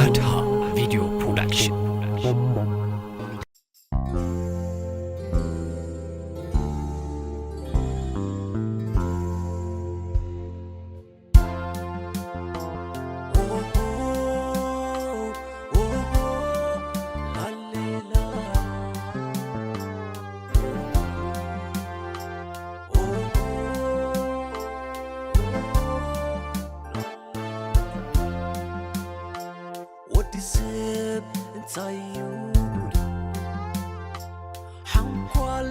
ኣድሃ ቪድዮ ፕሮዳክሽን። ወዲ ሰብ እንታይ እዩ ጉዱ? ሓንኳል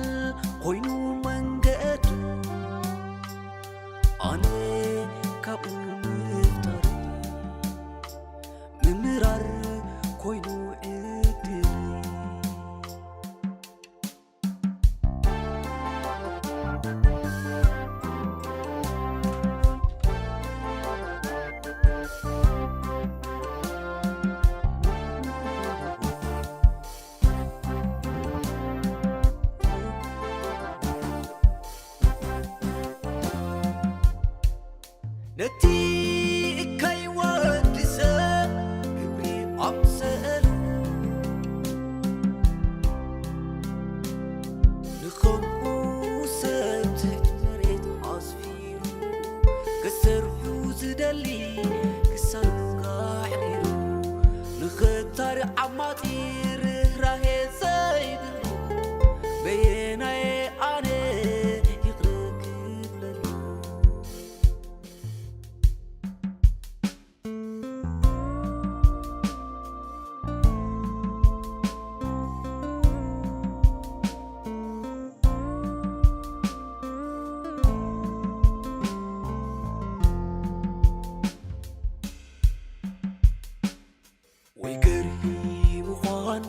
ኮይኑ መንገዱ፣ ኣነ ካብኡ ምፍጣር፣ ምምራር ኮይኑ ዕድል። ነቲ እካይ ወዲ ሰብ ክብሪ ኣምሰሉ፣ ንኸምኡ ሰብ ትሕቲ መሬት ኣስፊሩ፣ ክሰርሑ ዝደሊ ክሳዱ ኣሕሪሩ፣ ንኽታሪ ዓማጺ ርህራሄ ዘይብሉ፣ በየናየ ኣነ ይቕረ ክብለሉ? ወይ ገርሂ ምዃን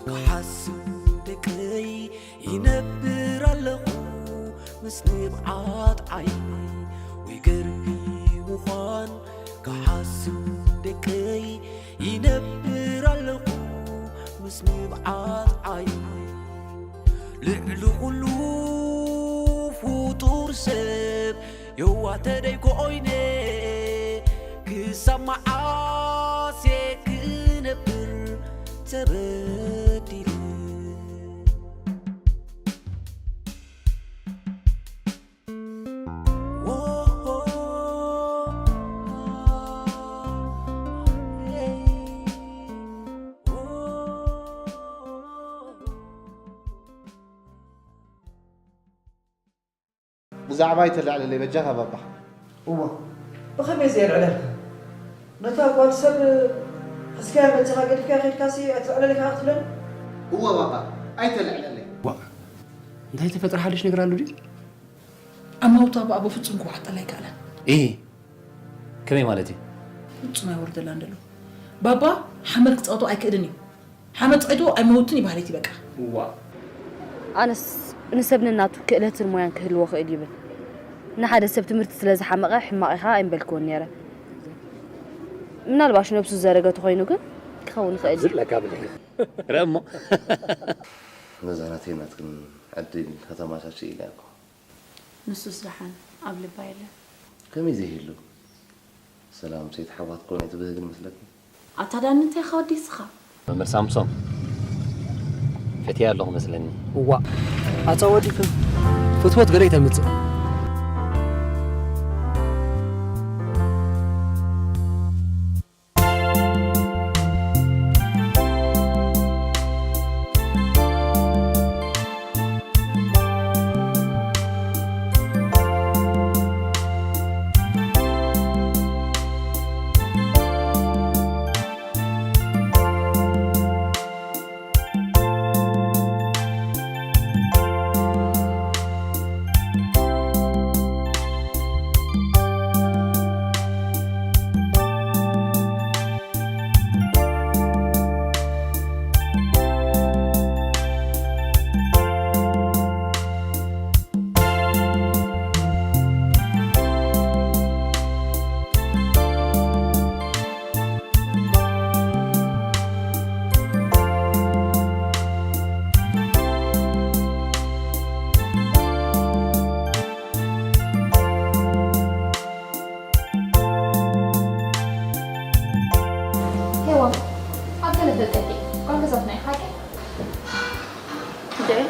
ክሓስብ ደቀይ፣ ይነብር ኣለኹ ምስ ንብዓት ዓይኒ። ወይ ገርሂ ምዃን ክሓስብ ደቀይ፣ ይነብር ኣለኹ ምስ ንብዓት ዓይኒ። ልዕሊ ኩሉ ፍጡር ሰብ የዋህ ተደይ ኮይነ፣ ክሳብ መዓስ እየ ክነብር ተበዲለ? ብዛዕባ ኣይተልዕለለይ በጃኻ ባባ። እዋ፣ ብኸመይ ዘየልዕለልካ? ነታ ጓል ሰብ ሒዝካያ መጺኻ ገዲፍካያ ከይድካሲ ኣይተልዕለለይ ከኣ ክትብለኒ? እዋ ባባ፣ ኣይተልዕለለይ። ዋ፣ እንታይ ተፈጥረ ሓድሽ ነገር ኣሎ ድዩ? ኣማውታ ባባ ፍጹም ክዋሓጠላ ኣይከኣለን። እ፣ ከመይ ማለት እዩ? ፍጹም ኣይወርደላን ደሎ። ባባ ሓመድ ክጻወቶ ኣይክእልን እዩ። ሓመድ ጸቂጡ ኣይመውትን እዩ በሃሊት እዩ በቃ። እዋ። ኣነስ ንሰብ ነናቱ ክእለትን ሞያን ክህልዎ ክእል ይብል። ንሓደ ሰብ ትምህርቲ ስለ ዝሓመቐ ሕማቕ ኢኻ ኣይምበልክዎን ነይረ። ምናልባሽ ነብሱ ዝዘረገ ተኾይኑ ግን ክኸውን ይኽእል እዩ። ዝብለካ ብለይ። ርእ እሞ። ነዛ ናተይ ናትክን ዕድል ከተማቻች ኢለ እኮ። ንሱስ ደሓን ኣብ ልባ የለን። ከመይ ዘይህሉ? ሰላም ሰይቲ ሓዋት ኮነ ትብህግን መስለኪ? ኣታ ዳኒ እንታይ ኢኻ ወዲ ንስኻ? መምህር ሳምሶም ፈትያ ኣለኹ መስለኒ። እዋ፣ ኣታ ወዲ ፍትወት ገለ ተምጽእ።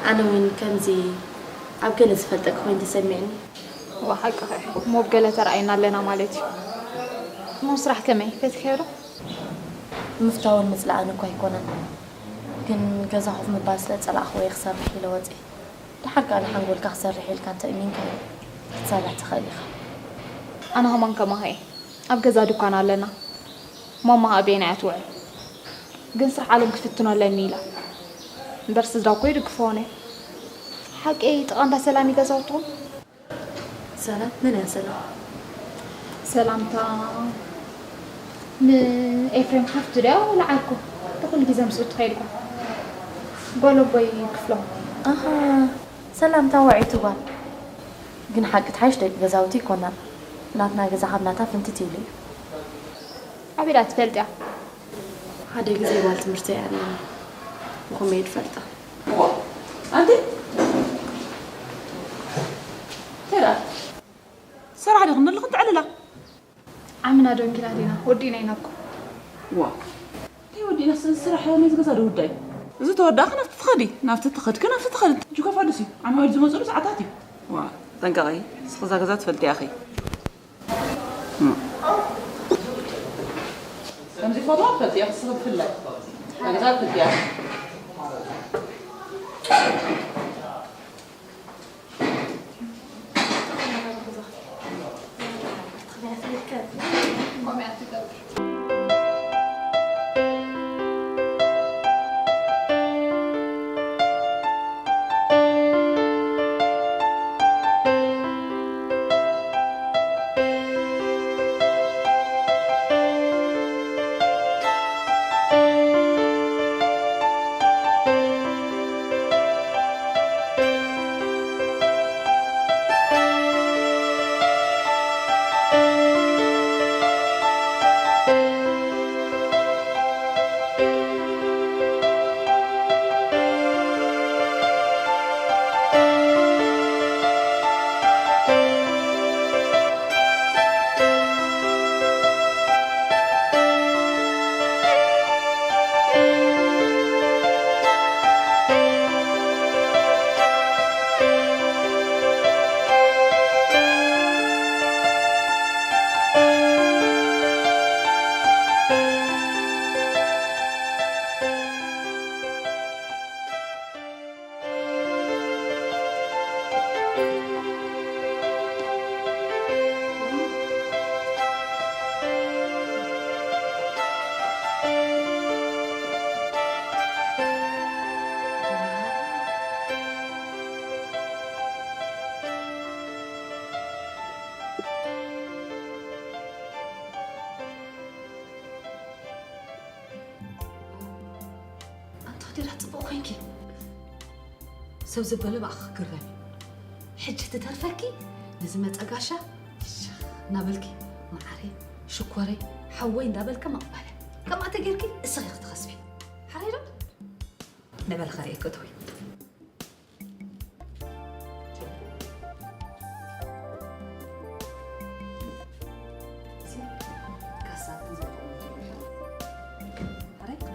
ኣነ እውን ከምዚ ኣብ ገለ ዝፈልጠኪ ኮይኑ ተሰሚዕኒ። እዋ ሓቅኺ እሞ ኣብ ገለ ተረኣይና ኣለና ማለት እዩ። እሞ ስራሕ ከመይ ፈቲኽዮ ዶ? ምፍታውን ምጽላእን እኮ ኣይኮነን፣ ግን ገዛ ኮፍ ምባል ስለ ጸላእኽዎ እየ ክሰርሕ ኢለ ወጺኤ። ደሓር ከኣ ንሓንጎልካ ክሰርሕ ኢልካ እንተ እሚንካዮ ክትሰርሕ ትኽእል ኢኻ። ኣነ ኸማን ከማኻ እየ። ኣብ ገዛ ድኳን ኣለና። ማማ ኣበየና እያ ትውዕል? ግን ስራሕ ዓለም ክፍትኖ ኣለኒ ኢላ። እምበር ስድራ እኮ ይድግፍዎን እዮም። ሓቀይ ጥቓ እንዳ ሰላም እዩ ገዛውትኹም? ሰላም? መን እያ ሰላም? ሰላምታ ንኤፍሬም ሓፍቱ ድያ ወላ ዓርኩ? ብኹሉ ግዜ ምስኡ ትኸይድ ጓል። ጓል ኣቦይ ክፍሎም። ኣሃ፣ ሰላምታ ውዕይቲ ጓል። ግን ሓቂ ትሓይሽ ደቂ ገዛውቲ ኣይኮናን። ናትና ገዛ ካብ ናታ ፍንትት ኢሉ እዩ። ኣበይ ደኣ ትፈልጥያ? ሓደ ግዜ ጓል ትምህርቲ እያ ነይራ። ብኸመይ ድፈልጣ? እዋ፣ ኣንቲ? እንታይ ደኣ? ስራሕ ዲኽን ኣለኽን ትዕልላ? ዓምና ዶ እንኪና ዲና? ወዲእና ኢና እኮ። ዋ፣ እንታይ ወዲእና? ስ-፣ ስራሕ ናይዚ ገዛ ዶ ውዳይ? እዚ ተወዳእኺ ናብቲ ትኸዲ፣ ናብቲ ትኸድኪ፣ ናብቲ ትኸዲ። ጅኮ ፋዱሲ፣ ዓማዊል ዝመፅሉ ሰዓታት እዩ። ዋ፣ ጠንቀቒ፣ እስኺ እዛ ገዛ ትፈልጥያ ኢኺ። እም። ከምዚ ፎቶ ትፈልጥያ፣ እስኺ ብፍላይ። እዛ ገዛ ትፈልጥያ። ኣንታ ወዲ ዳስ ጽቡቕ ኮንኪ። ሰብ ዘበለ ብኣኺ ክግረም እዩ። ሕጂ ትተርፈኪ ንዝመጸ ጋሻ ሽኽ እናበልኪ፣ መዓረይ፣ ሽኮረይ፣ ሓወይ እንዳበልኪ ምቕባል። ከምኣ ተጌርኪ እስኺ ክትኸስቢ። ሓራይ ዶ? ነበል ኸርእየኪ እትዊ።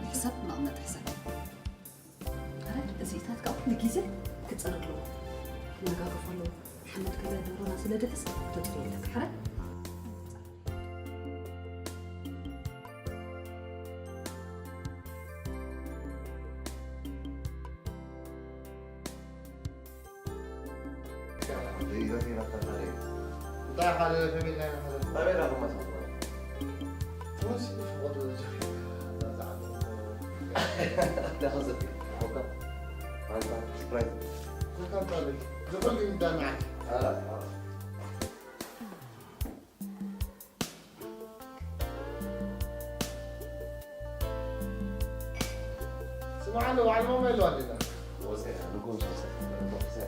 ሕሰብ መቐመጢ ሕሰብ። ሕራይ፣ እዚ ኢታት ከዓ ኩሉ ግዜ ክፀረግ ኣለዎ። ክነጋገፎ ኣለዎ። ሓመድ ከለ ደሮና ስለ ድሕስ ተፅርዮ ኣለካ። ሕራይ? እንታይ ካልእ ፈሚልና ኢና ማለት? ኣበይ ዳኹም ኣስመራ? ትወስድ ፍቕዱ ዝኽእል ዝዓበ። ዳኸ ዘፊ፣ ኮካ፣ ፋንታ፣ ስፕራይት። ኮካ እንታለይ? ዝኹሉ ይዳናዓል። ኣላ፣ ኣላ። ስምዓኒ፣ በዓል ማማ ኢልዋ ኣለና። ወፂኣ፣ ንጉሆ ምስ ወሰደ፣ ንጉሆ ምስ ወሰደ።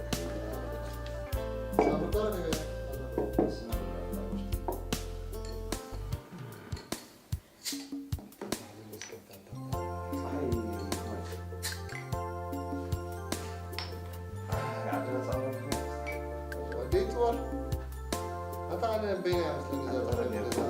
ሳብቶ ረኺበ። ፀሓይ፣ ወደይ ጥወር። ኣታ ኣነ በይና እያ መስለኒ ዘላ።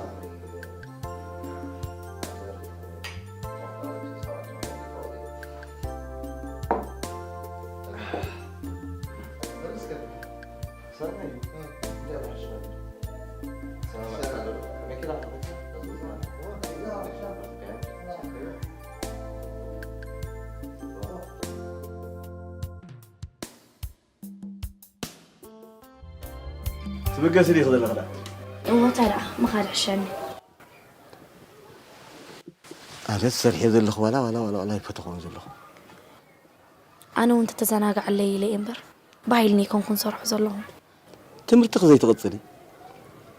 ትብገስ ዲኺ ዘለኺ ደኣ? እወ፣ እንታይ ደኣ ምኻድ ሕሸኒ። ኣነ ዝሰርሕ ዘለኹ ዋላ ዋላ ዋላ ዋላ ይፈተኹ ዘለኹ። ኣነ እውን ተተዘናግዓለይ ኢለ እየ እምበር፣ ብሃይልኒ ኣይኮንኩን ዝሰርሖ ዘለኹ። ትምህርትኺ ዘይትቕጽሊ?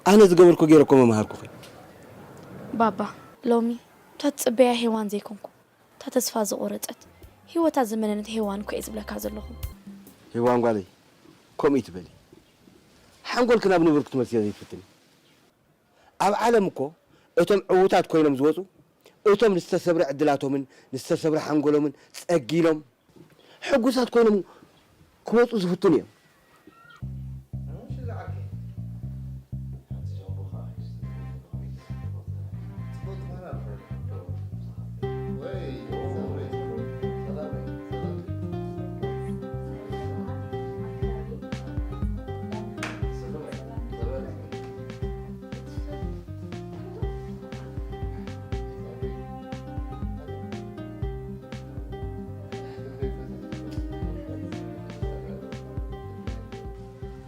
ኣነ ዝገበርኩ ገይረ እኮ መምሃርኩኺ። ባባ፣ ሎሚ እታ ትጽበያ ሄዋን ዘይኮንኩ፣ እታ ተስፋ ዝቖረጸት፣ ህይወታ ዝመነነት ሄዋን እኮ እየ ዝብለካ ዘለኹ። ሄዋን ጓለይ፣ ከምኡ ይትበሊ። ሓንጎልኪ ናብ ንቡር ክትመልስዮ ዘይትፍትኒ። ኣብ ዓለም እኮ እቶም ዕዉታት ኮይኖም ዝወጹ፣ እቶም ዝተሰብረ ዕድላቶምን ዝተሰብረ ሓንጎሎምን ጸጊኖም፣ ሕጉሳት ኮይኖም ክወጹ ዝፍትኑ እዮም።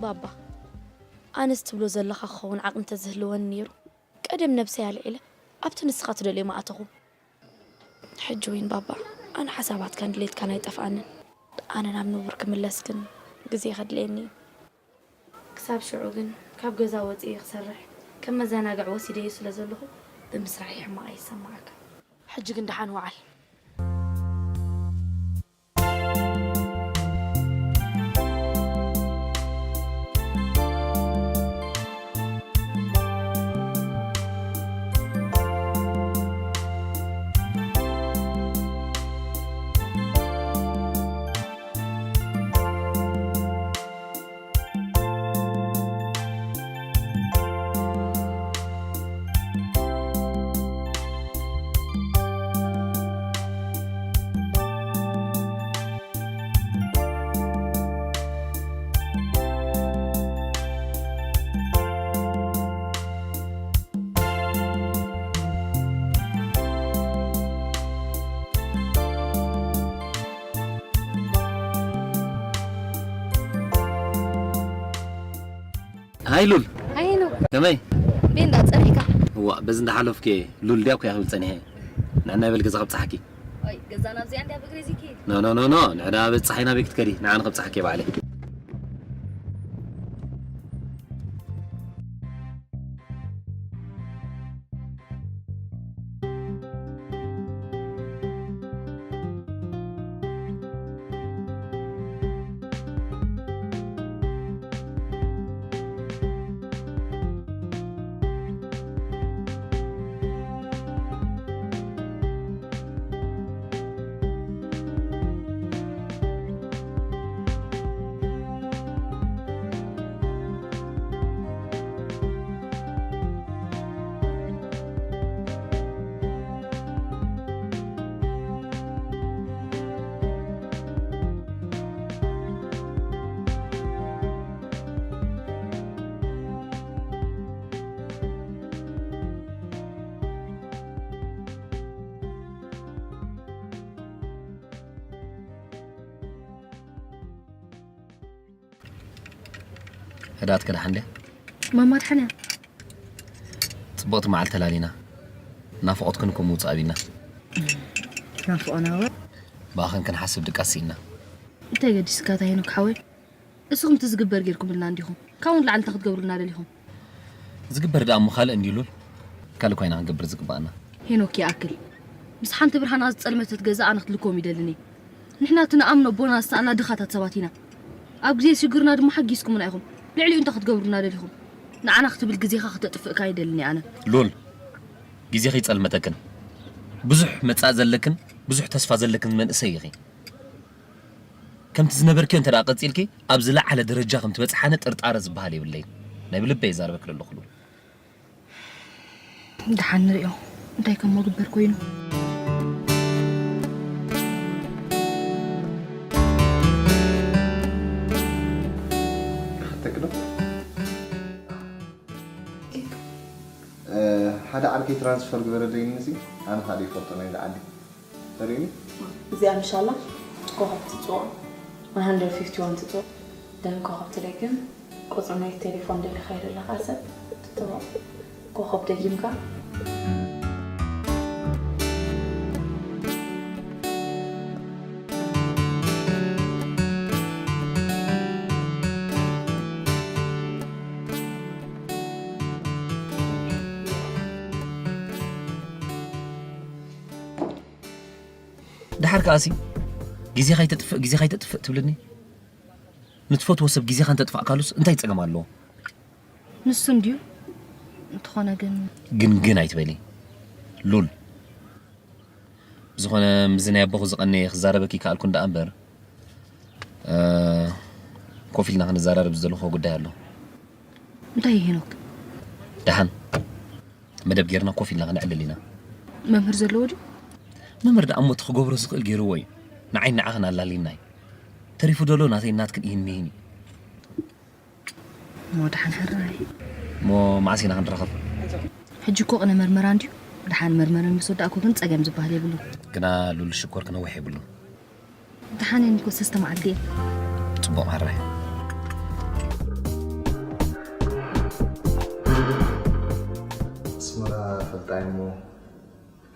ባባ፣ ኣነስ ትብሎ ዘለኻ ክኸውን ዓቕሚ እንተዝህልወኒ ነይሩ፣ ቀደም ነብሰይ ኣልዒለ ኣብቲ ንስኻ ትደልዮ ምኣተኹ። ሕጂ እውን ባባ፣ ኣነ ሓሳባትካን ድሌትካን ኣይጠፍኣንን። ኣነ ናብ ንቡር ክምለስ ግን ግዜ ከድልየኒ እዩ። ክሳብ ሽዑ ግን ካብ ገዛ ወፂኤ ክሰርሕ፣ ከም መዘናግዒ ወሲደዮ ስለ ዘለኹ፣ ብምስራሕ ሕማቕ ኣይሰማዓካ። ሕጂ ግን ደሓን ወዓል። ሃይ ሉል። ሃይ ሄኖክ። ከመይ? ቤንዳ ጸኒሕካ? እዋ፣ በዚ እንዳሓለፍኩ እየ። ሉል ድያ እኮ እያ ክብል ጸኒሐ። ንዕና ይበል ገዛ ከብጽሓኪ። ወይ፣ ገዛ ናብዚኣ እንድያ ብእግረይ ዝከይድ? ኖ፣ ኖ፣ ኖ፣ ኖ። ንዕዳ በጽሓይ ናበይ ክትከዲ? ንዓ ንኸብጽሓኪ እየ ባዕለይ። ህዳት ከደሓን ድያ? ማማ ደሓን እያ። ጽቡቕቲ መዓልቲ ተላሊና። ናፍቖትክን እኮ ምውጻእ ኣቢና። ናፍቖና እወ። ብኣኽን ክንሓስብ ድቃስ ስኢንና። እንታይ ገዲስካ እታ ሄኖክ ሓወይ? እስኹም እቲ ዝግበር ጌርኩምልና እንዲኹም። ካብኡ ንላዕሊ እንታይ ክትገብሩልና ደሊኹም? ዝግበር ደኣ እሞ ካልእ እንድዩ ሉል። ካልእ እኳ ኢና ክንገብር ዝግባኣና። ሄኖክ ይኣክል። ምስ ሓንቲ ብርሃና ዝጸልመተት ገዛ ኣነ ክትልክዎም ይደልን እየ። ንሕና እቲ ንኣምኖ ኣቦና ዝሰኣና ድኻታት ሰባት ኢና። ኣብ ግዜ ሽግርና ድማ ሓጊዝኩምና ኢኹም። ልዕሊኡ እንታይ ክትገብሩልና ደሊኹም? ንዓና ክትብል ግዜኻ ክተጥፍእካ ኣይደልን እየ ኣነ። ሉል፣ ግዜኺ ይጸልመተክን። ብዙሕ መጻኢ ዘለክን፣ ብዙሕ ተስፋ ዘለክን መንእሰይ ኢኺ። ከምቲ ዝነበርክዮ እንተ ደኣ ቀጺልኪ፣ ኣብ ዝለዓለ ደረጃ ከም ትበጽሓነ ጥርጣረ ዝበሃል የብለይን። ናይ ብልበይ ይዛረበኪ ዘለኹ ሉል። ደሓን ንሪኦ። እንታይ ከሞ ግበር ኮይኑ? ሓደ ዓርከይ ትራንስፈር ግበረለይኒ፣ እዚ ኣነ ካልእ ይፈልጦ ናይዚ ዓዲ። ተርእዩኒ? እዚኣ ምሻላ ኮኸብ ትጽዋ፣ one hundred fifty one ትጽዋ። ደን ኮኸብ ትደግም፣ ቁጽሪ ናይ ቴሌፎን ደሊኻ ይደለኻ ሰብ ትጥወቕ። ኮኸብ ደጊምካ። ደሓር ከኣሲ፣ ግዜ ከይተጥፍእ፣ ግዜ ከይተጥፍእ ትብልኒ? ንትፈትዎ ሰብ ግዜኻ እንተጥፋእካሉስ እንታይ ጸገም ኣለዎ? ንሱ እንድዩ። እንተኾነ ግን ግን፣ ግን ኣይትበሊ። ሉል። ብዝኾነ፣ ምስዚ ናይ ኣቦኹ ዝቐነየ ክዛረበኪ ከኣልኩ እንዳ እምበር፣ እ፣ ኮፍ ኢልና ክንዛራረብ ዝደለኹ ጉዳይ ኣሎ። እንታይ እዩ ሄኖክ? ደሓን መደብ ጌርና ኮፍ ኢልና ክነዕልል ኢና። መምህር ዘለዎ ድዩ? መምህር ደኣ እሞ እቲ ክገብሮ ዝኽእል ጌርዎ እዩ። ንዓይ ንዓኽን ኣላሊናይ። ተሪፉ ደሎ ናተይ ናትክን ይህን ይህን እዩ። እሞ ደሓን ሕራይ። እሞ መዓስ ኢና ክንራኸብ? ሕጂ እኮ ቅነ መርመራ እንድዩ። ደሓን መርመረ ምስ ወዳእኩ ግን ጸገም ዝበሃል የብሉን። ግና ሉል ሽኮር ክነውሕ የብሉን። ደሓን እየን እኮ ሰስተ መዓልቲ እየን። ጽቡቕ ሕራይ። ኣስመራ ፈልጣ እየ እሞ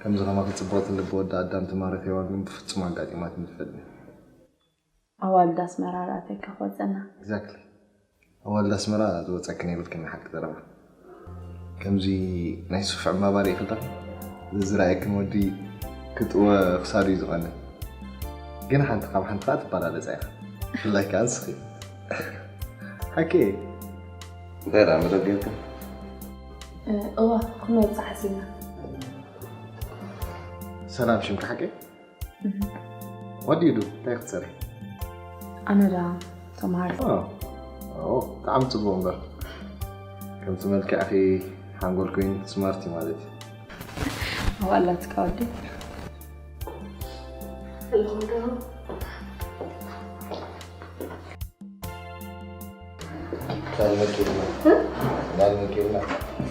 ከምዚ ከማኺ ጽብቕትን ልቢ ወዲ ኣዳም ትማረኽ ሄዋን ግን ብፍጹም ኣጋጢማትኒ ትፈልጥኒ። ኣዋልድ ኣስመራ ርኣተካ ክወጸና። Exactly። ኣዋልድ ኣስመራ ዝወጸክን የብልክን፣ ሓቂ ዘረባ። ከምዚ ናይ ሱፍ ዕምባባ ርኢኽልካ? ዝዝረኣየክን ወዲ ክጥወ ክሳዱ እዩ ዝቐንእ። ግን ሓንቲ ካብ ሓንቲ ከኣ ትበላለጻ ኢኻ። ብፍላይ ከኣ ንስኺ። ሓቂ እየ። እንታይ ደኣ መደብ ጌርካ? እ፣ እዋ፣ ክንወጽእ ሓሲብና። ሰላም፣ ሽምካ ሓቂ? እህ። What do you do? እንታይ ክትሰርሒ? ኣነ ዳ ተምሃር። ኦ፣ ኦ፣ ብጣዕሚ ጽቡቕ እምበር። ከምቲ መልክዕኺ ሓንጎል ኮይኑ ስማርት እዩ ማለት እዩ። ኣብኣ ኣላትካ ወዲ። ኣለኹም ዶ? ላልመቂልና። እ? ላልመቂልና።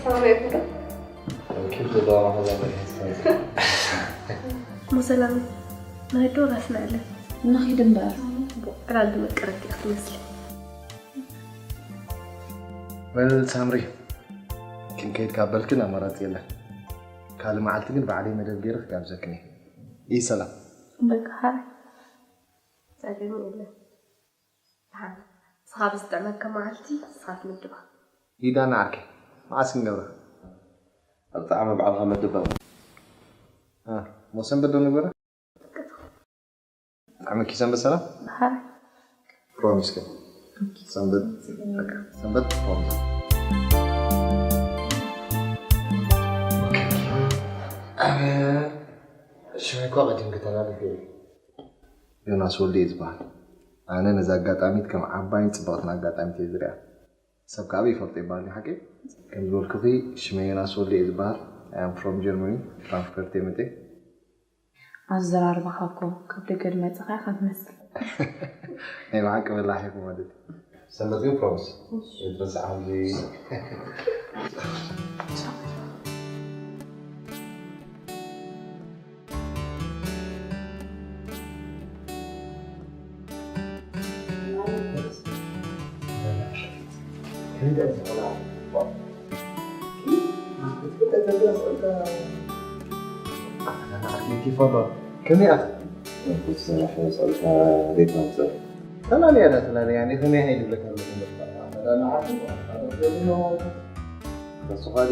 ሰማይ ይፍቅር። ኪድ ዘለዋ ማሕዛ መሪሕ ትፈልጥ። እሞ ሰላም፣ ናይ ዶ ራስና ኣለ። ንኺድ እምበር። ዕላል ዝመቀረኪ ክትመስሊ። ወል ሳምሪ፣ ክንከይድ ካብ በልክን ኣማራጺ የለን። ካልእ መዓልቲ ግን ባዕለይ መደብ ገይረ ክጋብዘክን እየ። ይህ ሰላም። በቃ፣ ጸገም የለን። ደሓን፣ ንስኻ ብዝጥዕመካ መዓልቲ ንስኻ ትምድባ። ይዳና ዓርከይ፣ መዓስ ክንገብራ? ኣብ ጣዕመ ባዕልኻ መድባ። እ፣ ሞ ሰንበት ዶ ንግበራ? ጥዕመኪ ሰንበት ሰላም? ደሓን። ፕሮሚስ ከ? ሰንበት፣ በቃ፣ ሰንበት ፕሮሚስ። ኦኬ። ኣነ ሽመይ እኮ ቀዲም ክተላልፍ እየ። ዮናስ ወልደ እየ ዝበሃል። ኣነ ነዛ ኣጋጣሚት ከም ዓባይን ጽብቕትን ኣጋጣሚት እየ ዝሪኣ። ሰብ ከኣ ይፈልጦ ይበሃል እዩ፣ ሓቂ? ከም ዝበልኩኺ ሽመይ ዮናስ ወልደ እየ ዝበሃል። I am from Germany፣ ፍራንክፈርት እየ መጺአ። ኣዘራርባኻ እኮ ካብ ደገ ዝመጽኻ ኢኻ ትመስል። ናይ ብሓቂ በላሕ ኢኹ ማለት እዩ። ሰንበት ግን ፕሮሚስ። እሺ። ይትረሳዕ ኣብዚ። ከመይ ኣት? ተላለያ ዳ ተላለያ፣ ያኔ ከመይ ሃይል ብለካ ኣለኹ። ንዓኹም ኣታደርገሉ። በሱ ኻሊ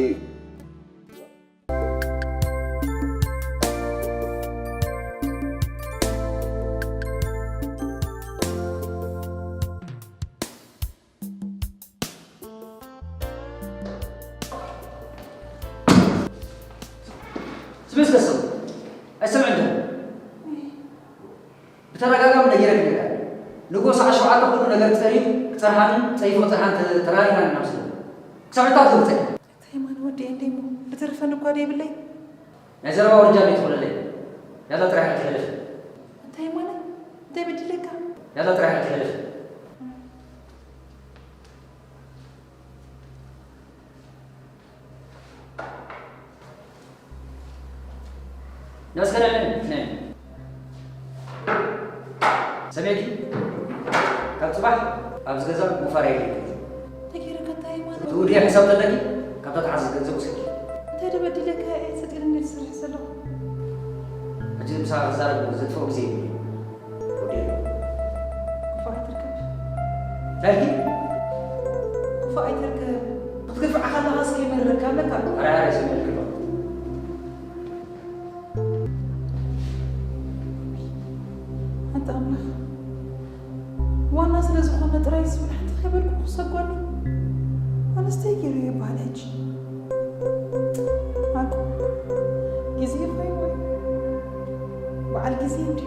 ዝብስ ከሰው ኣይሰምዕን ዶ? ብተደጋጋሚ ነጊረክ ነይረ። ንግሆ ሰዓት ሸውዓተ ኩሉ ነገር ክጸርዩ፣ ክጸርሃኒ፣ ጸይፎ ጽርሃን ተ-፣ ተራሪና ኢና ምስሉ። ክሳብ ዕጣ ትውጸ። እንታይ ማን ወዲ እንዴ እሞ? ብተረፈ ንኳ ደይብለይ። ናይ ዘረባ ውርጃ ቤት ትኾነለይ። ያላ ጥራሕ ሕለፍ። እንታይ ማን? እንታይ በድለካ? ያላ ጥራሕ ሕለፍ። ነስከረለን ነን ሰሜቲ ካብ ጽባሕ ኣብዚ ገዛ ምፋር የለ። ተገይረካ እንታይ ማለት? ትውድያ ሕሳብ ተለኪ ካብታ ተዓዝዝ ገንዘብ ውሰድ። እንታይ ደበዲለካ እየ ሰጢርኒ ዝሰርሕ ዘለኹ? ሕጂ ምሳኻ ክዛረብ ዘጥፍኦ ግዜ የብለይ። ወዲያ ክፉእ ኣይትርከብ። ታይኪ ክፉእ ኣይትርከብ። ክትግፍዓኻ ኣለኻ እስከ ይመረካ ኣለካ። ኣራራ ሰሜቲ ግባ። ኣንተ ኣምላኽ ዋና ስለ ዝኾነ ጥራይ ስብል ሓንቲ ከይበልኩ ክሰጓኒ ኣነስተይ ገይሩ ይበሃል ሕጂ ኣቁ ግዜ ኾይኑ በዓል ግዜ እንዲ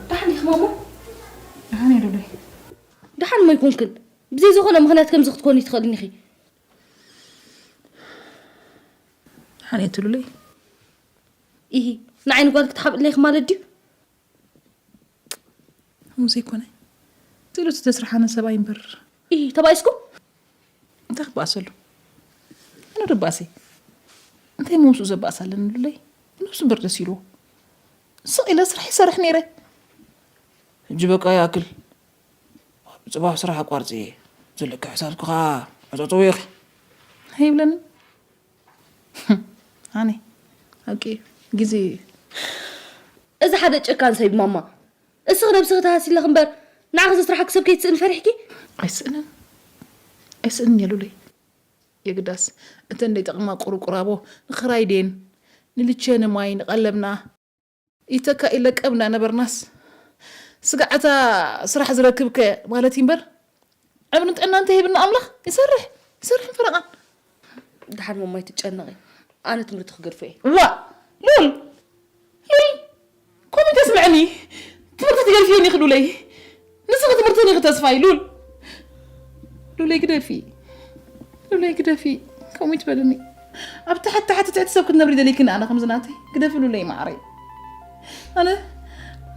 ደሓን ዲኺ ማማ? ደሓን እየ ሉለይ። ደሓን እሞ ኣይኮንክን። ብዘይ ዝኾነ ምኽንያት ከምዚ ክትኮኒ ትኽእልን ኢኺ። ደሓን እየ ሉለይ። ኢሂ፣ ንዓይ ንጓል ክትሓብእለይ ኢኺ ማለት ድዩ? ከምኡ ዘይኮነ፣ እቲ ኢሉ እቲ ዘስርሓኒ ሰብኣይ እምበር። ኢሂ፣ ተባኢስኩም? እንታይ ክበኣሰሉ? ኣነ ዶ ባእሰይ? እንታይ መውስኡ ዘባእስ ኣለኒ ሉለይ? ነብሱ እምበር ደስ ኢልዎ። ስቕ ኢለ ስራሕ ይሰርሕ ነይረ። ሕጂ በቃ ይኣክል። ጽባሕ ስራሕ ኣቋርጺ እየ። ዘለኪ ሕሳብኪ ኸኣ ዕጸጽዊ ኢኺ። ኣይብለንን። ኣነ ሓቂ እዩ። ግዜ እዩ። እዚ ሓደ ጨካን ሰብ እዩ ማማ። እስኺ ነብስኺ ተሃሲለኺ እምበር ንዓኺ ዘስርሓኪ ሰብ ከይትስእኒ ፈሪሕኪ? ኣይስእንን። ኣይስእንን እየ ሉለይ። የግዳስ እተን ዘይጠቕማ ቁርቁራቦ ንኽራይ ድየን ንልቸ ንማይ ንቐለብና ይተካ ኢለቀብ እንዳነበርናስ ስጋዕታ ስራሕ ዝረክብከ ማለት እዩ እምበር ዕምርን ጥዕና እንተሂብና ኣምላኽ ይሰርሕ ይሰርሕን ፈረቓን። ደሓን ማማ ኣይትጨነቒ። ኣነ ትምህርቲ ክገድፎ እየ። ዋ ሉል ሉል ኮሚተ ስምዕኒ ትምህርቲ ትገድፍዮ ኒኽ ሉለይ ንስኺ ትምህርቲ ኒኽ ተስፋይ ሉል ሉለይ ግደፊ ሉለይ ግደፊ ከምኡ ትበልኒ ኣብ ታሕቲ ታሕቲ ትሕቲ ሰብ ክትነብሪ ደሊክኒ ኣነ ከምዚ ናተይ ግደፊ ሉለይ ማዕረይ ኣነ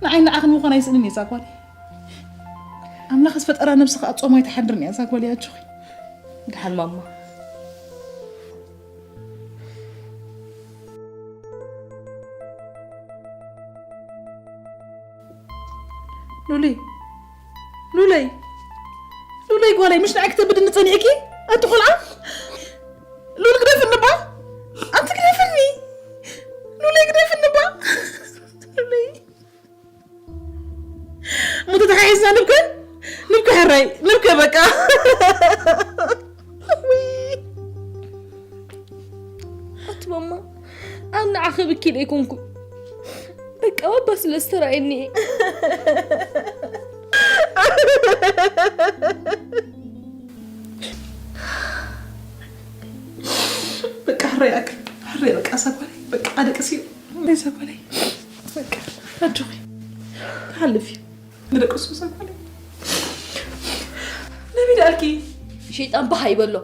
ንዓይ ንዓኽን ምዃን ኣይስእንን እየ ዛጓል ኣምላኽ ዝፈጠራ ነብሲ ከዓ ጾም ኣይትሓድርን እያ ዛጓል ያችኹ ደሓን ማማ ሉለይ ሉለይ ሉለይ ጓለይ ምሽ ንዓይ ክተብድኒ ጸኒዕኪ ኣቲ ቆልዓ ሉል ግደፍኒ ባ ኣንቲ ግደፍኒ ሉለይ ግደፍኒ ባ ሉለይ ሙቱ ተሓሒዝና ንብከ ንብከ ሕራይ ንብከ በቃ ኣቲ ማማ ኣነ ንዓኺ ብኪል ኣይኮንኩን በቃ ባባ ስለ ዝተራእየኒ እየ በቃ ሕራይ ኣክ ሕራይ በቃ ሳጓለይ በቃ ኣደቅሲ ናይ ሳጓለይ በቃ ኣጆኺ ክሓልፍ እዩ ንደቅሱ ሳጓለይ ነቢድ ኣልኪ ሸይጣን ባህ ይበሎ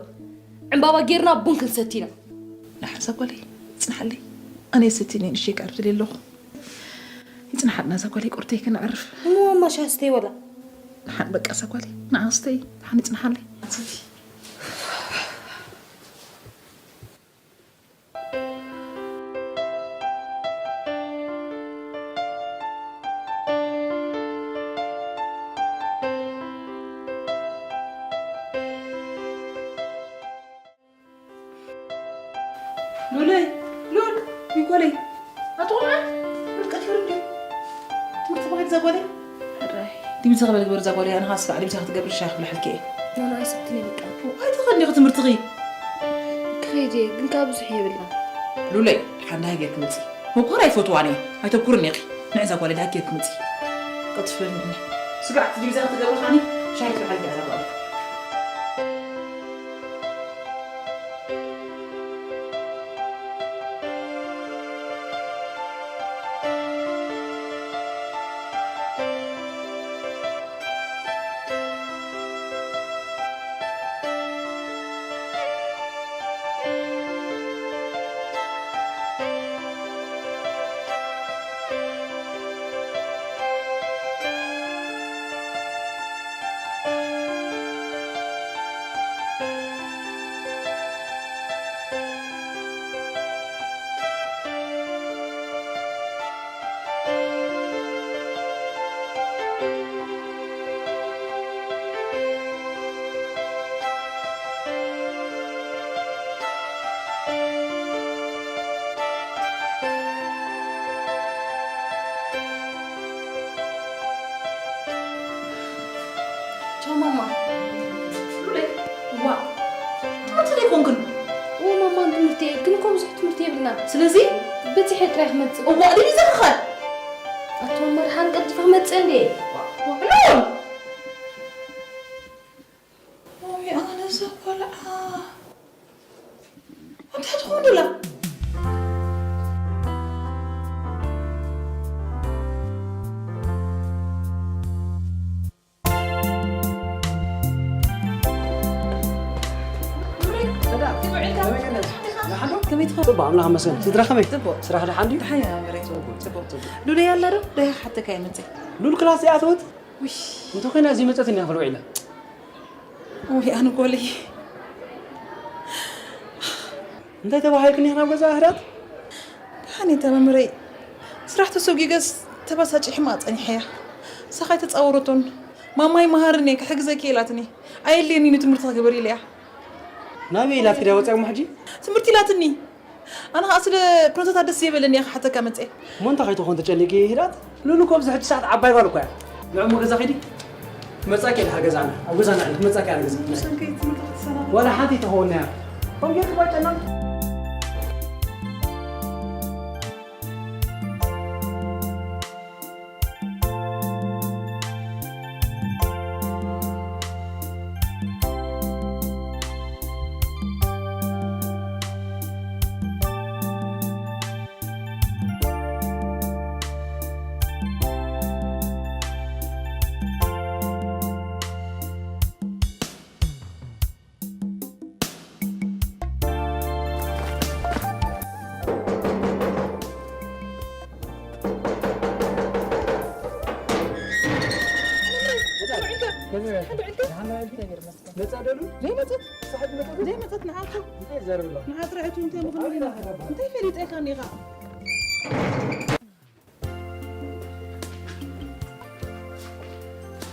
ዕምባባ ጌርና ቡን ክንሰቲ ኢና ንሓር ሳጓለይ ይጽንሓለይ ኣነ የሰትኒ ንእሽተይ ክዕርፍ ደልየ ኣለኹ ይጽንሓልና ሳጓለይ ቁርተይ ከነዕርፍ እሞ ማማ ሻሂ ስተይ ወላ ንሓር በቃ ሳጓለይ ንዓስተይ ሓን ይጽንሓለይ ሰቲ ሉለይ ሉል ይጎለይ ኣቶ ቆልዓ ሉል ቀትር እንዲ ትምህርቲ ተባሂል ዘጎለይ ሕራይ ዲምዚ ክበል ግበር ዘጎለይ ኣነ ካስ ባዕሊ ምሳኺ ትገብር ሻይ ክብልሐልኪ እየ ኖኖ ኣይሰትኒ በቃ ኣይትኸዲ ኢኺ ትምህርትኺ ክኸይድ እየ ግን ካብ ብዙሕ የብልና ሉለይ ሓንዳ ሃገር ክመፂ ምቁር ኣይፈትዋን እየ። ኣይተኩርን ኢኺ። ንዕዛ ጓል ድሃ ኬት ምጺ። ቅልጥፍ በልኒ። ስጋዕ ትድሪ እዛ ክትገብርኻኒ። ሻሂ ክትብዓል እዛ ጓል። ቻው ማማ። ሉሌ፣ ዋ፣ ትምህርቲ ዶ ኣይኮንክን? እዎ ማማ፣ ትምህርቲ እየ፣ ግን እኮ ብዙሕ ትምህርቲ የብልና። ስለዚ? በፂሐ ጥራይ ክመፅእ። እዋ፣ ግን ይዘኽኻል። ኣቶ ማማ፣ ደሓን ቀልጢፈ ክመፅእ እንዴ? ዋ፣ ዋ፣ ሉል! ኦይ፣ ኣነ እዛ ቆልዓ። እንታይ ትኾን ደላ? ከመይ ትኸውን? ጽቡቕ፣ ኣምላኽ ይመስገን። ስድራ ከመይ? ጽቡቕ። ስራሕ ደሓን ድዩ? ደሓን ኢና፣ መሬት። ጽቡቕ። ጽቡቕ። ሉለይ ኣላ ዶ? ደሃ ሓተካ ይመጽእ። ሉል ክላስ እያ ትወት? ውይ። እንተ ኮይና፣ እዚ መጸት እኒኣ ክልውዕ ኢላ። ውይ፣ ኣነ ጓለይ። እንታይ ተባሂልክኒ ናብ ገዛ ህዳት? ደሓን እየ፣ ተመምረይ። ስራሕ ተሰጒገስ ተባሳጭ ሕማቕ ጸኒሐያ። ሳኻይ ተጻወረቶን። ማማይ መሃርኒ እየ፣ ክሕግዘኪ ኢላትኒ። ኣየድልየኒ ንትምህርቲ ክግበር ኢለያ። ናበይ ኢላትኪ ድያ ወፂኣ እሞ ሕጂ? ትምህርቲ ኢላትኒ። ኣነ ኸዓ ስለ ኩነታታ ደስ ዘይበለኒ እየ ክሓተካ መፅኤ። እሞ እንታይ ከይትኾን ተጨኒቂ ህዳት? ሉሉ እኮ ኣብዚ ሕጂ ሰዓት ዓባይ ጓል እኮ እያ። ንዕሞ ገዛ ኺዲ። ክመጻኪ እየ ድሓር ገዛና። ኣብ ገዛና እየ ክመጻኪ እየ ገዛ። ብሰንከይ ትምህርቲ ክትሰናኸል። ዋላ ሓንቲ ኣይትኸውን እያ። ከምኡ ጌርኪ ባጨና። መጻ ደሉ? ዘይመጸት? ሳሕት መጸት? ዘይመጸት ንዓኻ። እንታይ ዘርብሎ? ንዓ ጥራይ እቱ እንታይ ምኽንያት? እንታይ ፈሊጠ ኢኻ እኒኻ?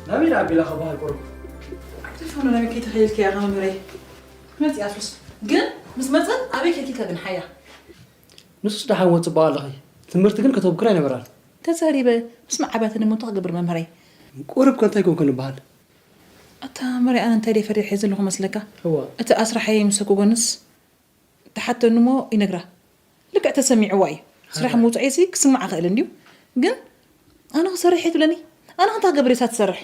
ናበይ ደኣ ኣቢላ ክበሃል ቁሩብ? ኣብ ቴሌፎን ናበይ ከይተኸየልኪ እያ መምህረይ? መጺኣ ሱስ። ግን ምስ መጸት ኣበይ ከይትካ ግን ሓያ? ንሱስ ደሓን ወጽእ ኣለኺ። ትምህርቲ ግን ከተብክር ኣይነበራን። ተዛሪበ ምስ መዓባትን እሞ እንታይ ክገብር መምህረይ? ቁሩብ ከ እንታይ ኮንኩ ንበሃል? ኣታ መሪ ኣነ እንታይ ደይ ፈሪሐ ዘለኹ መስለካ? እዋ። እቲ ኣስራሐይ ምስ ጎጎንስ ትሓተኒ እሞ ይነግራ። ልክዕ ተሰሚዕዋ እዩ። ስራሕ ምውጻኤሲ ክስምዓ ክእል እንድዩ። ግን ኣነ ክሰርሕ እየ ትብለኒ? ኣነ ክንታ ገብሬሳ ትሰርሕ?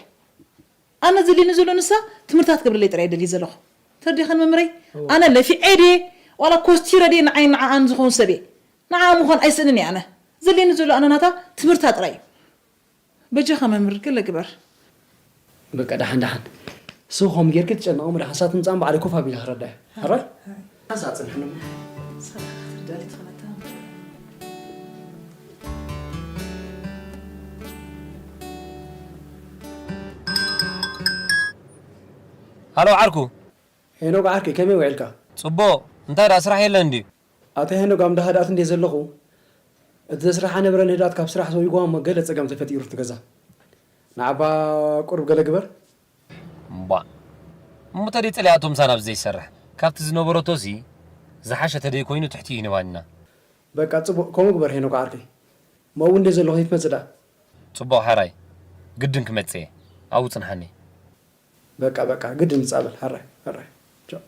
ኣነ ዘድልየኒ ዘሎ ንሳ ትምህርታ ክትገብረለይ ጥራይ እየ ደልየ ዘለኹ። ተርዲኸን መምረይ? እዋ። ኣነ ለፊዐ ድየ? ዋላ ኮስቲረ ድየ ንዓይ ንዓኣን ዝኸውን ሰብ እየ? ንዓኣ ምዃን ኣይስእንን እየ ኣነ። ዘድልየኒ ዘሎ ኣነ ናታ ትምህርታ ጥራይ እዩ። በጃኻ መምህር ገለ ግበር። በቃ ደሓን ደሓን። ስው ከም ጌርኪ ትጨነቕ እሞ ደሓን ሳት ምጻን ባዕለይ ኮፍ ኣቢለ ክረዳያ። ሕራይ? ሕራይ። ሓንሳእ ጽንሕኒ እሞ። ሳት ክትርዳሊ ትኽእለታ። ሃሎ ዓርኩ። ሄኖክ ዓርከይ፣ ከመይ ውዒልካ? ጽቡቕ። እንታይ ደኣ ስራሕ የለን ድዩ? ኣታ ሄኖክ፣ ኣብ እንዳ ህድኣት እንድየ ዘለኹ፣ እቲ ዘስርሓ ነበረ ንህድኣት ካብ ስራሕ ሰጒግዋ እሞ ገለ ጸገም ተፈጢሩ ኣብቲ ገዛ። ንዓባ ቁሩብ ገለ ግበር። እምቧእ። እሞ ተደይ ጸሊኣቶ ምሳና ብዘይሰርሕ፣ ካብቲ ዝነበረቶሲ ዝሓሸ ተደይ ኮይኑ ትሕቲ ይንባና። በቃ ጽቡቕ፣ ከምኡ ግበር ሄኖክ ዓርከይ። እሞ ኣብኡ እንድየ ዘለኹ፣ ከይትመጽእ ደኣ። ጽቡቕ ሕራይ። ግድን ክመጽእ እየ። ኣብኡ ጽንሓኒ። በቃ፣ በቃ፣ ግድን ምጻእ በል። ሕራይ፣ ሕራይ። ቻው።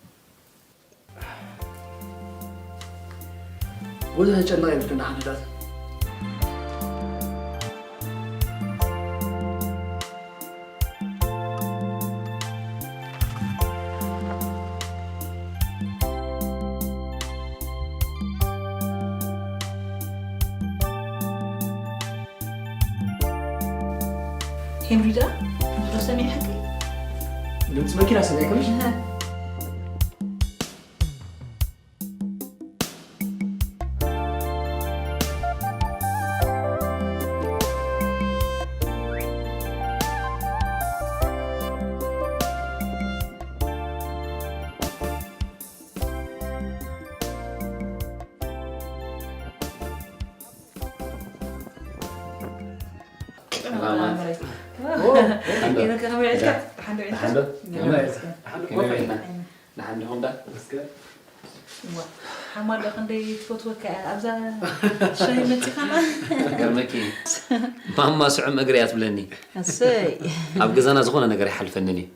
ብዙሕ ጨነቕ የብልክን፣ ደሓን ህዳት። ኤምሪ ደኣ ድሮ ሰሚዐ ሓቂ? ድምፂ መኪና ሰሚዕክምሽ? ኢረካ ከመይ ዕልካ? ሓንዶ ዕልካ? ሓንዶ ዲኹም ዳ? ሓማዶ ክንደይ ትፈትወካ እያ ኣብዛ ሻሂ መፂኻና። ገርመኪ ማማ ስዑም እግሪ እያ ትብለኒ። እሰይ ኣብ ገዛና ዝኾነ ነገር ኣይሓልፈንን እዩ።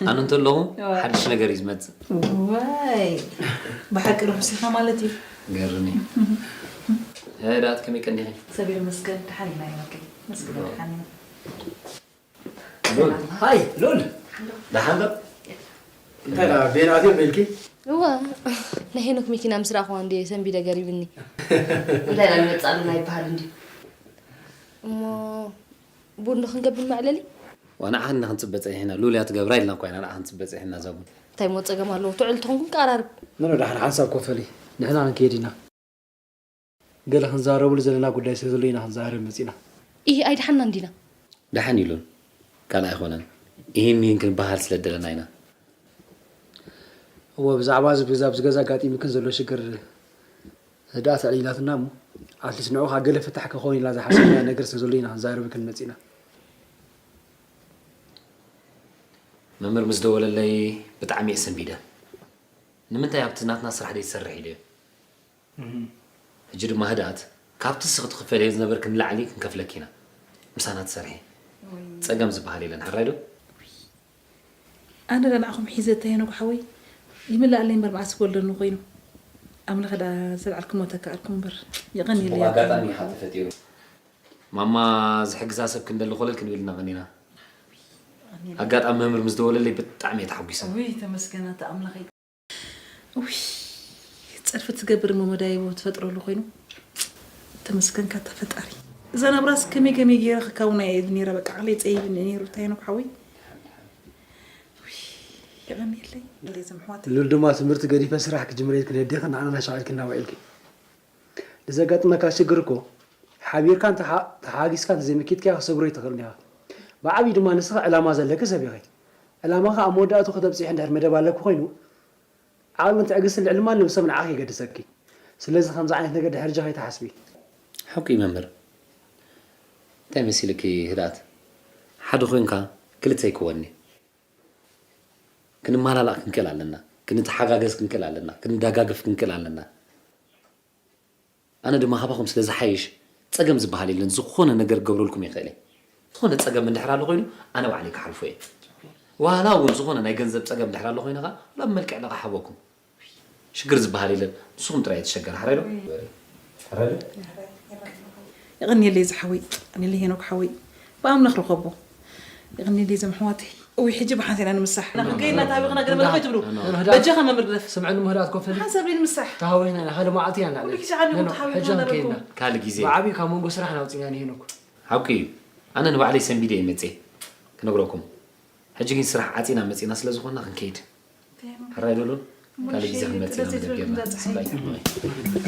ኣነ እንተለኹ ሓድሽ ነገር እዩ ዝመፅእ። ዋይ ብሓቂ ርሑስ ኢኻ ማለት እዩ። ገርኒ። ዳት ከመይ ቀኒኺ? ሰቢር መስገን ድሓን ኢና ይመክል መስገን ድሓን ኢና። ሃይ ሉል። ደሓን ዶ? እንታይ ዳ ቤናት እዮም ኢልኪ? እዋ ናይ ሄኖክ መኪና ምስ ረኣኹዋ እንዲ ሰንቢደ ገሪብኒ። እንታይ ዳ ይመፅእ ኣለና ይበሃል እንዲ። እሞ ቡን ዶ ክንገብር መዕለሊ? ዋና ዓኽን ንክንፅበ ፀኒሕና ሉል እያ ትገብራ ኢልና እኳ ኢና ንዓኽን ፅበ ፀኒሕና እዛ ቡን። እንታይ ሞ ፀገም ኣለዎ? ትዕል ትኾንኩም ቀራርብ። ኖኖ ዳሕን ሓንሳብ ኮፈሊ ንሕና ክንከይድ ኢና። ገለ ክንዛረብሉ ዘለና ጉዳይ ስለ ዘሎ ኢና ክንዛረብ መፂና። ይህ ኣይድሓና እንዲና። ደሓን ኢሉን ካልእ ኣይኮነን። ይህን ይህን ክንበሃል ስለ ደለና ኢና። እወ ብዛዕባ እዚ ብዛ ኣብዚ ገዛ ኣጋጢሙክን ዘሎ ሽግር ህድኣት ኣዕሊላትና እሞ ኣትሊስ ንዑ ካብ ገለ ፍታሕ ክኸውን ኢልና ዝሓሰብና ነገር ስለ ዘሎ ኢና ክንዛረብክን መፂና። መምህር ምስ ደወለለይ ብጣዕሚ እየ ሰንቢደ። ንምንታይ ኣብቲ ናትና ስራሕ ደይትሰርሕ ኢለዮ። ሕጂ ድማ ህድኣት ካብቲ ንስኺ ትኽፈልዮ ዝነበርኪ ንላዕሊ ክንከፍለኪ ኢና። ምሳና ትሰርሒ ፀገም ዝበሃል የለን። ሕራይ ዶ? ኣነ ዳ ንዓኹም ሒዘ ተየነጉ ሓወይ ይምላኣለይ እምበር መዓስ ክወልደኒ ኮይኑ። ኣምላኽ ዳ ዘልዓልኩሞ ተካኣልኩም እምበር የቐንየለይ። ኣጋጣሚ ኢኻ ተፈጢሩ። ማማ ዝሕግዛ ሰብ ክንደሊ ኮለል ክንብል ኢና ቀኒና። ኣጋጣሚ መምህር ምስ ደወለለይ ብጣዕሚ እየ ተሓጒሰ። ውይ ተመስገን ኣታ ኣምላኸይ። ውይ ፀርፊ ትገብር እሞ መዳይቦ ትፈጥረሉ ኮይኑ። ተመስገንካ ኣታ ፈጣሪ። እዛ ናብራስ ከመይ ከመይ ገይረ ክካውና እየ ኢሉ ነይረ በቃ ዓቕለይ ፀይብኒ ነይሩ እንታይ ነኩ ሓወይ። ውይ የቐንየለይ። እንደይ ዘምሕዋት ሉል ድማ ትምህርቲ ገዲፈ ስራሕ ክጅምር ኢልክን ህዴኽን ንዓና ናሻቐልክና ውዒልኪ። ንዘጋጥመካ ሽግር እኮ ሓቢርካን ተሓ- ተሓጊዝካን ተዘይመኪትካዮ ክሰግሮ ኣይትኽእልን ኢኻ። ብዓብዪ ድማ ንስኻ ዕላማ ዘለኪ ሰብ ኢኺ። ዕላማኻ ኣብ መወዳእቱ ከተብፅሒ እንድሕር መደብ ኣለኪ ኮይኑ ዓቕልን ትዕግስትን ልዕሊ ማንም ሰብ ንዓኺ የገድሰኪ። ስለዚ ከምዚ ዓይነት ነገር ድሕሪ ሕጂ ከይትሓስቢ። ሓቂ እዩ መምህር። እንታይ መሲልኪ ህድኣት? ሓደ ኮይንካ ክልተ ኣይክወኒ። ክንመላላእ ክንክእል ኣለና። ክንተሓጋገዝ ክንክእል ኣለና። ክንደጋገፍ ክንክእል ኣለና። ኣነ ድማ ካባኹም ስለ ዝሓይሽ ፀገም ዝበሃል የለን። ዝኾነ ነገር ክገብረልኩም ይኽእል እየ። ዝኾነ ፀገም እንድሕር ኣሎ ኮይኑ ኣነ ባዕለይ ክሓልፎ እየ። ዋላ እውን ዝኾነ ናይ ገንዘብ ፀገም እንድሕር ኣሎ ኮይኑ ከዓ ናብ መልክዕ ለቓ ሓበኩም። ሽግር ዝበሃል የለን። ንስኹም ጥራይ እየ ዝሸገር። ሓራይ ዶ? ሓራይ ዶ? የቐንየለይ ዝሓወይ የቐንየለይ ሄኖክ ሓወይ ብኣምላኽ ርኸቦ። የቐንየለይ ዘምሕዋተይ። እውይ ሕጂ ብሓንሳብ ኢና ንምሳሕ። ከይድና ተሃዊኽና ገለ መለ ከይትብሉ። በጃኻ መምህር ግደፍ። ስምዕኒ ምህዳት ኮፈሊ ሓንሳብ ለይ ንምሳሕ። ተሃዊኽና ኢና ሓደ መዓልቲ ኢና ንዓለይ ኩሉ ግዜ ዓሊኹም ኖኖ፣ ተሓቢርና ሕጂ ነበርኩም። ክንከይድና ካልእ ግዜ ብዓብዪ ካብ መንጎ ስራሕና ኣውፂናኒ ሄኖክ። ሓቂ እዩ። ኣነ ንባዕለይ ሰንቢደ እየ መፅየ ክነግረኩም። ሕጂ ግን ስራሕ ዓፂና መፂና ስለ ዝኾንና ክንከይድ። ሕራይ ዶ ሉል? ካልእ ግዜ ክንመፅእ ኢና መደብ ጌርና።